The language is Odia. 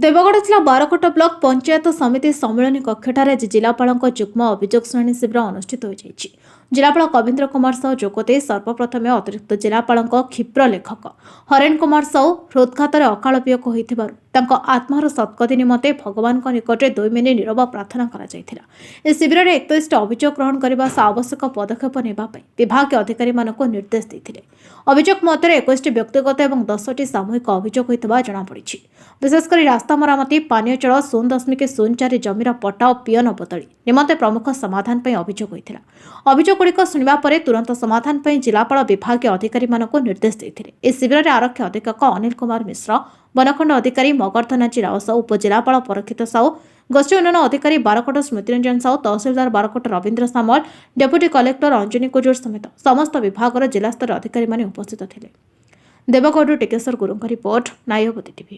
ଦେବଗଡ଼ ଜିଲ୍ଲା ବାରକୋଟ ବ୍ଲକ ପଞ୍ଚାୟତ ସମିତି ସମ୍ମିଳନୀ କକ୍ଷଠାରେ ଆଜି ଜିଲ୍ଲାପାଳଙ୍କ ଯୁଗ୍ମ ଅଭିଯୋଗ ଶୁଣାଣି ଶିବିର ଅନୁଷ୍ଠିତ ହୋଇଯାଇଛି। ଜିଲ୍ଲାପାଳ କବୀନ୍ଦ୍ର କୁମାର ସାହୁ ଯୋଗଦେଇ ସର୍ବପ୍ରଥମେ ଅତିରିକ୍ତ ଜିଲ୍ଲାପାଳଙ୍କ କ୍ଷିପ୍ର ଲେଖକ ହରେନ କୁମାର ସାହୁ ହୃଦଘାତରେ ଅକାଳ ବିୟୋଗ ହୋଇଥିବାରୁ ତାଙ୍କ ଆତ୍ମାର ସଦ୍ଗତି ନିମନ୍ତେ ଭଗବାନଙ୍କ ନିକଟରେ 2 ମିନିଟ୍ ନୀରବ ପ୍ରାର୍ଥନା କରାଯାଇଥିଲା। ଏହି ଶିବିରରେ 41ଟି ଅଭିଯୋଗ ଗ୍ରହଣ କରିବା ସହ ଆବଶ୍ୟକ ପଦକ୍ଷେପ ନେବା ପାଇଁ ବିଭାଗୀୟ ଅଧିକାରୀମାନଙ୍କୁ ନିର୍ଦ୍ଦେଶ ଦେଇଥିଲେ। ଅଭିଯୋଗ ମଧ୍ୟରେ 21ଟି ବ୍ୟକ୍ତିଗତ ଏବଂ 10ଟି ସାମୂହିକ ଅଭିଯୋଗ ହୋଇଥିବା ଜଣାପଡ଼ିଛି। ବିଶେଷ କରି ରାସ୍ତା ମରାମତି, ପାନୀୟ ଜଳ, 0.04 ଜମିର ପଟ୍ଟା ଓ ପିଅନ ବଦଳି ନିମନ୍ତେ ପ୍ରମୁଖ ସମାଧାନ ପାଇଁ ଅଭିଯୋଗ ହୋଇଥିଲା। ଅଭିଯୋଗଗୁଡ଼ିକ ଶୁଣିବା ପରେ ତୁରନ୍ତ ସମାଧାନ ପାଇଁ ଜିଲ୍ଲାପାଳ ବିଭାଗୀୟ ଅଧିକାରୀମାନଙ୍କୁ ନିର୍ଦ୍ଦେଶ ଦେଇଥିଲେ। ଏହି ଶିବିରରେ ଆରକ୍ଷୀ ଅଧୀକ୍ଷକ ଅନିଲ କୁମାର ମିଶ୍ର, ବନଖଣ୍ଡ ଅଧିକାରୀ ମଗର୍ଦ୍ଧନାଜୀ ରାଓ ସାହୁ, ଉପଜିଲ୍ଲାପାଳ ପରୀକ୍ଷିତ ସାହୁ, ଗୋଷ୍ଠୀ ଉନ୍ନୟନ ଅଧିକାରୀ ବାରକୋଟ ସ୍ମୃତିରଞ୍ଜନ ସାହୁ, ତହସିଲଦାର ବାରକୋଟ ରବୀନ୍ଦ୍ର ସାମଲ, ଡେପୁଟି କଲେକ୍ଟର ଅଞ୍ଜନୀ କୁଜୁର ସମେତ ସମସ୍ତ ବିଭାଗର ଜିଲ୍ଲାସ୍ତରୀୟ ଅଧିକାରୀମାନେ ଉପସ୍ଥିତ ଥିଲେ। ଦେବଗଡ଼ରୁ ଟିକେଶ୍ୱର ଗୁରୁଙ୍କ ରିପୋର୍ଟ, ନାୟବତୀ ଟିଭି।